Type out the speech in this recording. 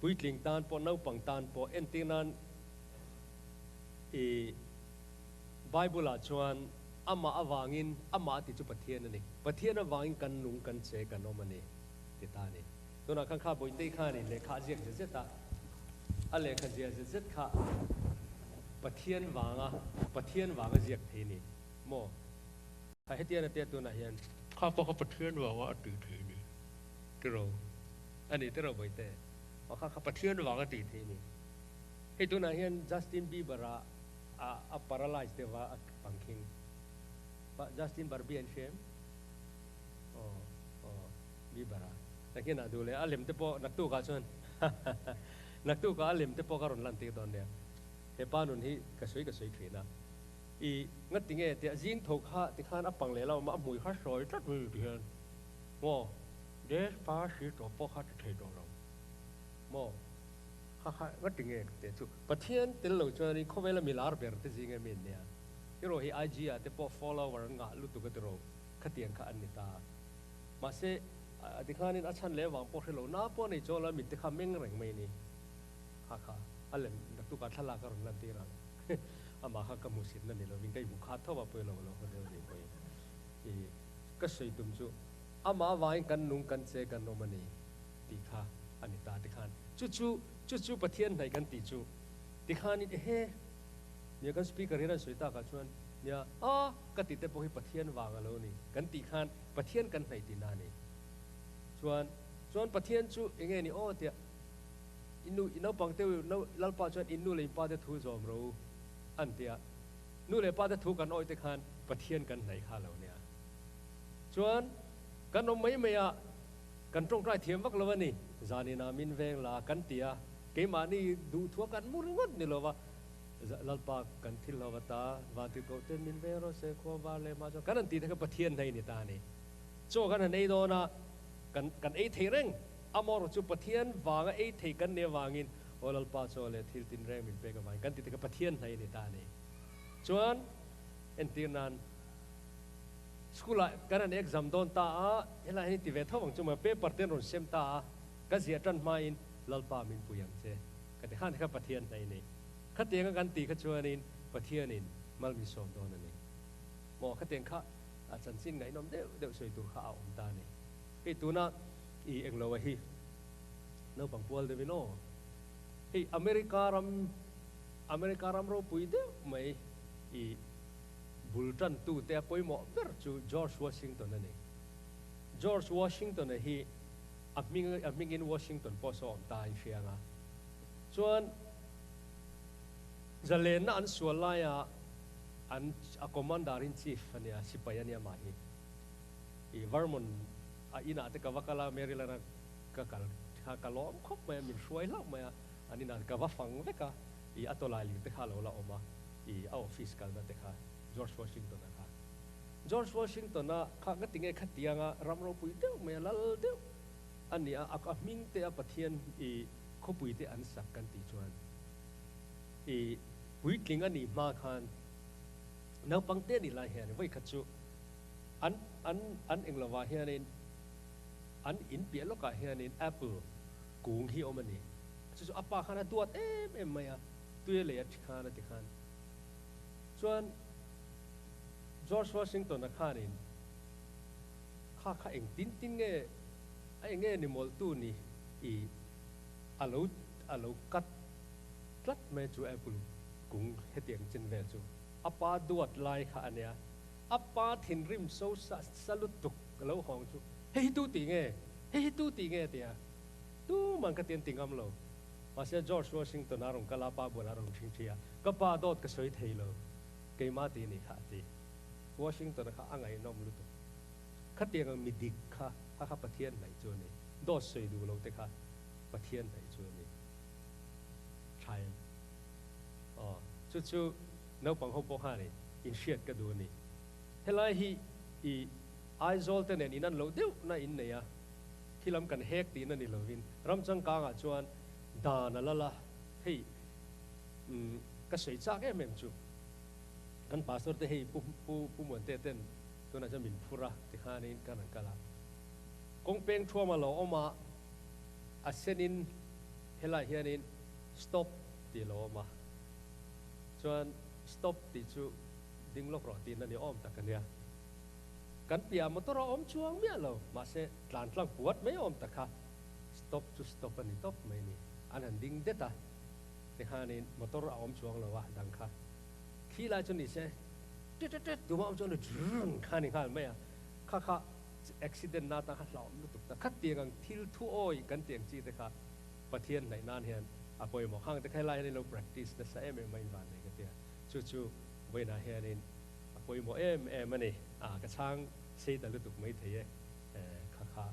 Puitling tan pawh naupang tan pawh entir nan i Bible ah chuan amah avangin amah tih chu Pathian a ni. Pathian avangin kan nung kan che kan awm a ni ti ta a ni. Tunah khan kha Bawitei khanin lehkha a ziak zet zet a, a lehkha ziah zet zet kha Pathian vanga Pathian vanga ziak thei a ni maw? Kha hetian a tia tunah hian. Kha pawh kha Pathian vanga a tih thei a ni tiraw? A ni tiraw Bawite? Aw kha kha Pathian vanga tih thei a ni. Hei tunah hian Justin Bieber a a paralyze deuh a, a pangkhing. Justin Barbie an hria em? Aw aw Bieber a. Nakin ah duh leh a lem te pawh naktuk ah chuan naktuk ah a lem te pawh ka rawn lan tir dawn nia. He pa nun hi ka sawi ka sawi thin a. I ngati nge tiah zing tho kha tikhan a pang leh lo mah a hmui kha sawi tlat mai ti hian maw Despacito pawh kha ti thei tawh lo maw kha kha ngati nge teh chu Pathian tel lo chuanin khawvela mi lar ber te zing em in nia tiraw hi IG ah te pawh follower an ngah lutuk a tiraw khatiang kha an ni ta mahse tikhanin a chhan leh vang pawh hre lo na pawh nei chawl a mit te kha meng reng mai ni kha kha a lem naktukah thlalak a rawn lan tir ang. Amah kha ka hmuhsitna ni lovin ka inhmu khat tho a, pawi lo lo haw deuh ni pawhin i ka sawi tum chu amah avangin kan nung kan che kan awm a ni tih kha a ni ta tikhan chu chu chu chu Pathian hnaih kan tih chu tikhanin ehe nia kan speaker hian an sawi takah chuan nia a ka tih te pawh hi Pathian vang a lo ni kan tih khan Pathian kan hnaih tihna a ni chuan chuan Pathian chu enge ni aw tia I nu, i naupang te Lalpa chuan in nu leh in pa te thu zawm ro u an ti a. Nu leh pa te thu kan awih te khan Pathian kan hnaih kha lo nia. Chuan kan awm mai mai a, kan tawngtai thiam vak lo a ni. Zanin ah min veng la kan ti a, keimahni duhthua kan mu ringawt ni lo va, Lalpa kan thil hlauh ata vantirhkoh ten min veng rawh se, khua var leh hma chuan kan han tih te kha Pathian hnaih ni ta a ni. Chaw kan han ei dawn a, kan kan ei thei reng. Amaherawh chu Pathian vanga ei thei kan nih avangin Aw Lalpa chaw leh thil tinreng min pek avangin kan ti te kha Pathian hnaih a ni ta a ni. Chuan entir nan school ah kan han exam dawn ta a, helai hian i ti ve tho ang chu maw, paper te an rawn sem ta a, ka ziah tan hmain Lalpa min pui ang che ka ti khan te kha Pathian hnaih a ni. Khatianga kan tih kha chuanin Pathianin mal min sawm dawn a ni. Maw khatiang kha a chanchin ngaihnawm deuh deuh sawi tur kha a awm ta a ni. Hei tuna i englo a hi naupang pual deuh in aw. Hei America ram America ram ropui deuh mai i bul tan tu te a pawimawh ber chu George Washington a ni. George Washington a hi a hming a hmingin Washington Post a awm ta in hria anga chuan zalenna an sual laia an a commander in chief a nia sipai a nia mah hi. I Vermont a inah te ka va kal a, Maryland a ka kal kha ka lawm khawp mai a, min hruai hlauh mai a, an inah ka va fang vek a, i a tawlailir te kha a lo la awm a, i a office kalna te kha George Washington a kha. George Washington a kha nga tinge khatianga ram ropui deuh mai a, lal deuh a ni a, a hming te a Pathian i khawpui te an sak kan tih chuan i puitling a nih hma khan naupang te ni lai hian vawikhat chu An an an eng lovah hianin an in piah lawkah hianin apple kung hi awm a ni. Chu chu a pa khan a duat em em mai a, tui a lei a thi khan a ti khan. Chuan George Washington-a khanin kha kha eng tin tin nge a eng nge ni mawlhtu ni i a lo a lo cut tlat mai chu apple kung hetiang chin vel chu a pa duat lai kha a nia. A pa thinrim so sa sa lutuk ka lo hawng chu, Hei hi tu tih nge? Hei hi tu tih nge? a ti a. Tuman ka ti an ti ngam lo. Mahse George Washington a rawn kal a, a pa bulah a rawn ṭhing ṭhi a, Ka pa dawt ka sawi thei lo, keimah ti ni kha a ti. Washington-a kha a ngaihnawm lutuk. Khatiang ang mi dik kha, kha kha Pathian hnaih chu a ni. Dawt sawi duh lo te kha Pathian hnaih chu a ni. Tha em? Aw, chu chu Naupang ho pawh khan in hriat ka duh a ni. Helai hi i Aizawl te nen in an loh deuh na in nei a, khilam kan hek tihna ni lovin ram changkangah chuan dan a lal a, hei umm ka sawi chak em em chu kan pastor te hei pu pu pu Muante ten tunah chuan min phur a tikhanin kan rawn kal a, kawng peng thuam a lo awm a, a senin. Helaiah hianin stop tih a lo awm a, chuan stop tih chu ding lawk rawh tihna ni awm tak a nia. Kan piahah motor a awm chuang miah lo, mahse tlan tlang puat mai awm tak kha stop chu stop a ni tawp mai ni. An han ding det a, tikhanin motor a awm chuang lo a dang kha. Khi lai chu ni se tit tit tit tuma awm chuan drrrn kha a ni nghal mai a, kha kha accident na atan kha hlauhawm lutuk ta. Khatiang ang thil thuawi kan tih ang chi te kha Pathian hnaih nan hian a pawimawh. Khang te kha helai hian in lo practice nasa em em a in van nei ka tia. Chu chu vawiinah hianin a pawimawh em em a ni. A ka chhang sei ta lutuk mai thei e kha kha.